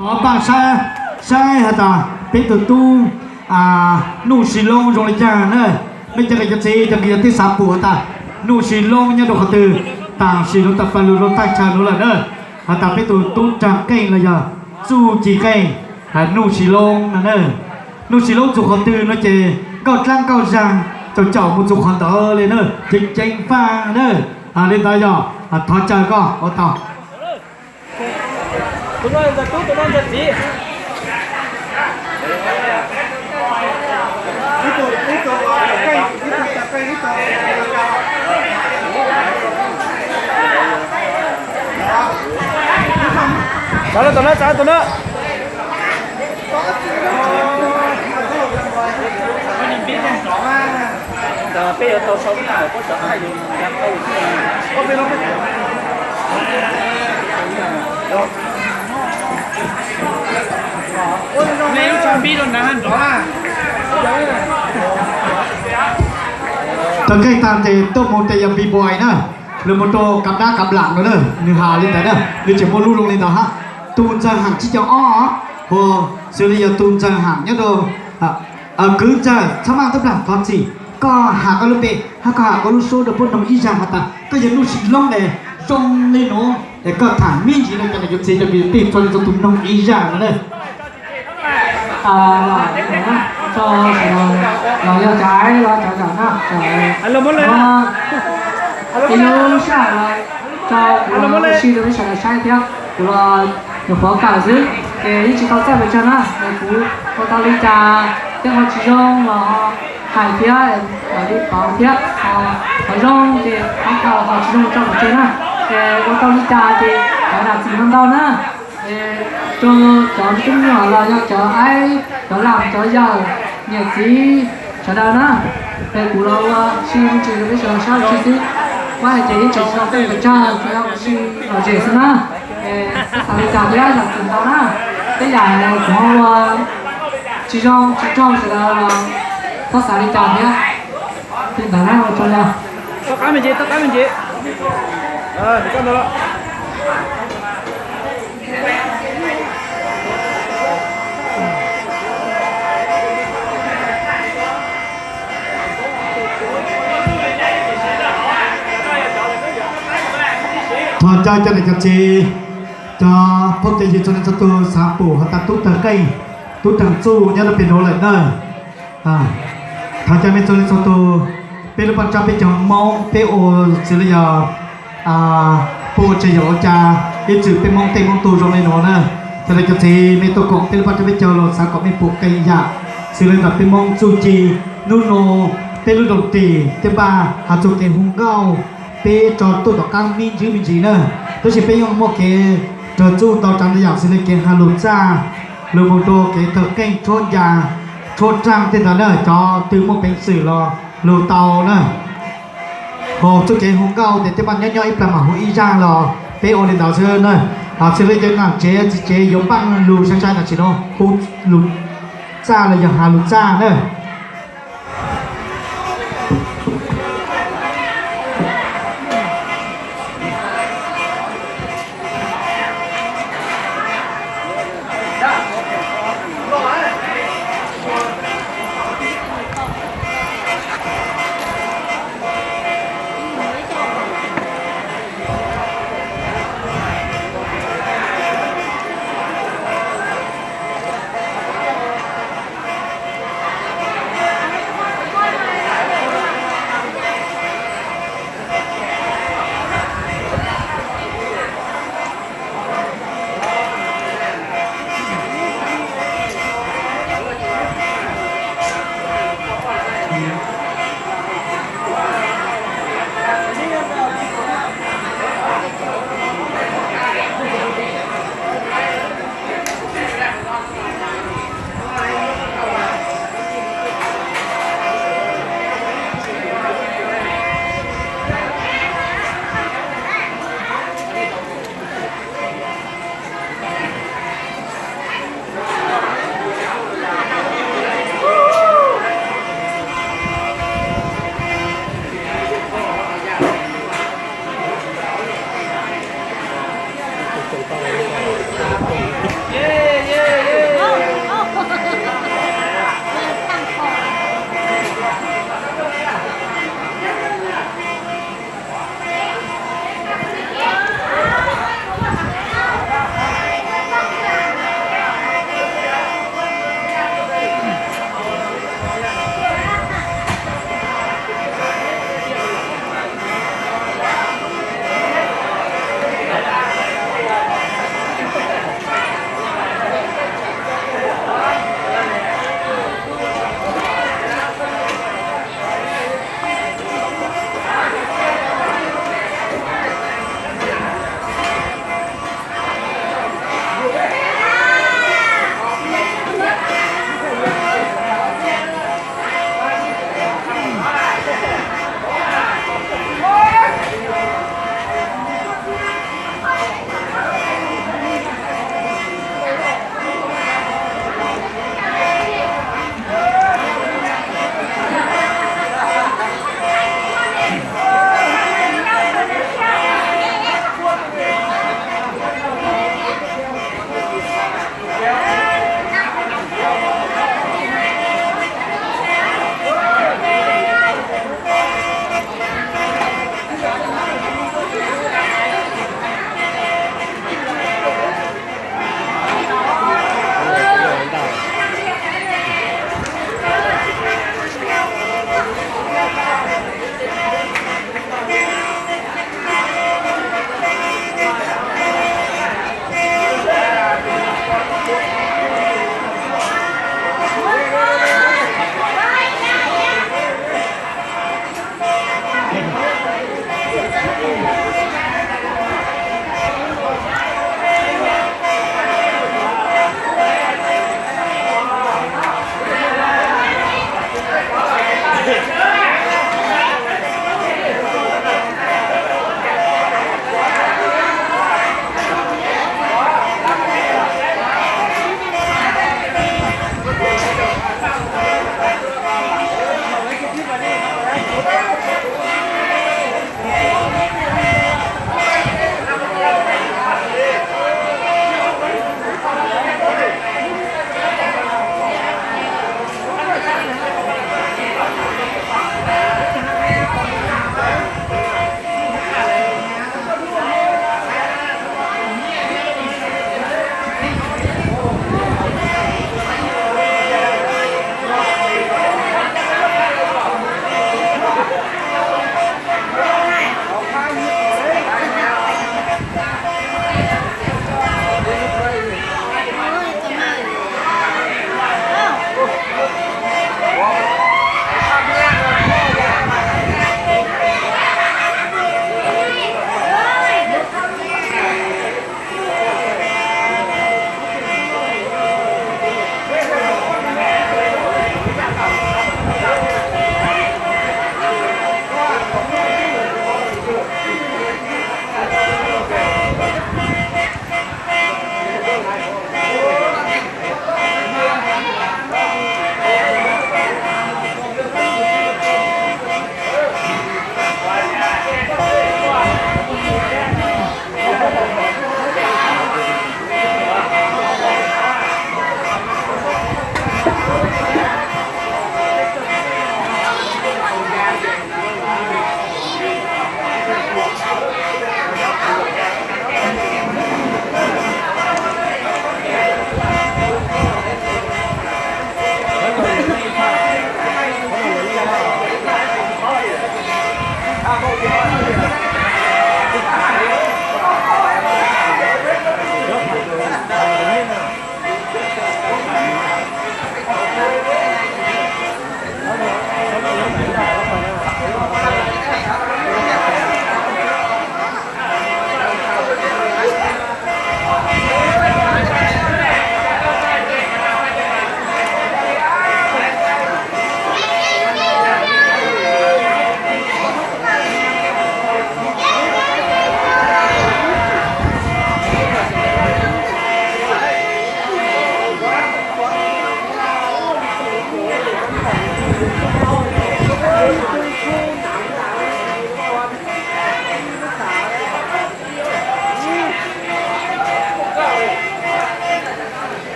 Npaj saib, saib has tas peb tus tub Nuj Sis Loob zoo li cas na. Nej cov niam cov txiv cov kwv tij xav pum has tas Nuj Sis Loob nyob rau qhov twg, tam sim no tawm plaws lug rau thaj chaw nuav lawm na. Has tas peb tus tub Nraag Qeej los yog Txuj Ci Qeej, Nuj Sis Loob no na. Nuj Sis Loob txug qhov twg no ces nkauj dlaab nkauj zaag caum caum mus txug qhov ntawd li na, ceev ceev faj na. Li ntawd yog thov caw koj ua tau. Txav tau na, txav tau na. Peb yuav tau sau ib qho pob tsuas hais lus. Tag kej tag ces tuaj mus tes yog B-boy na, nws mus rau kav dab kav lam no na, nws has li ntawd na, nws tseem muaj lub zoo li ntawd hab. Tus ntxawg Ham tsib caug ob, hu xws li yog tus ntxawg Ham nyob rau, kwv ntxawg txhob maj tub plag thov txim, koj has koj lub npe hab koj has koj lub suab rau puab noog ib zag has tas koj yog Nuj Sis Loob es zoo li nuav es koj tham me ntsis rau cov niam cov txiv cov kwv cov tij txhua leej txhua tus noog ib zag no na. Tso, los yog cov aib los cov zam na, ib lub sij hawm los tso kuv los ua si rau peb sawv daws saib thiab, kuv los nyuam qhuav kawm xwb ces yeej tsis tau txawj pes tsawg na, es kuv ua tau li cas tej qhov tsis zoo los hais thiab mam li pauv thiab, qhov zoo ces pab tau, qhov tsis zoo tso pes tsawg na, es ua tau li cas ces pab zam txim ntau ntau na. Es rau cov me tub me nyuam los yog cov aib cov lam cov yawm niam txiv sawv daws na, es kuv los ua si me ntsis rau peb sawv daws saib ua si xwb. Kuv hais ces yeej tseem tsis tau txawj pes tsawg, tsuas yog ua si lom zem xwb na. Es txhob xav li cas thiab zam txim ntau na. Tej yam kuv ho ua tsis zoo tsis raug sawv daws los txhob xav li cas thiab. Li ntawd na ua tsaug ntau. Toj qab me ntsis, toj qab me ntsis. Thov caw cov niam cov txiv, cov phooj cov ywg txhua leej txhua tug xav pum has tas tub Nraag Qeej, tub Nraag Txuj nyob rau pem nuav lawm na. Thov caw mej txhua leej txhua tug, peb lub paj tsab peb caug Moob peb ua xws li yog pum tseg yog ua cas, ib txwm peb Moob tej Moob tug zoo li nuav na. Cov niam cov txiv mej tuaj koom peb lub paj tsab peb caug los xav kom mej pum qee yam xws li ntawm peb Moob txuj ci. Nub nua peb lub rooj ris tej npaj has txug kev hu nkauj, peb tso tuaj tom qaab me ntsis me ntsis na. Tab sis peb yeej muaj kev raug txuj ntau tsav ntau yam xws li kev has lug txaj, lug moog rua kev thawm qeej tshuab ncas, tshuab nraag tej ntawd na. Cov twg muaj peev xwm los lug tau na. Ho txuj kev hu nkauj ces tej npaj nyob nyob ib plag mam hu ib zag los peb ua li ntawd xwb na. Xws li cov nam tsev txiv tsev yuav npaj lug sai sai tam sim no hu lug txaj los yog has lug txaj na.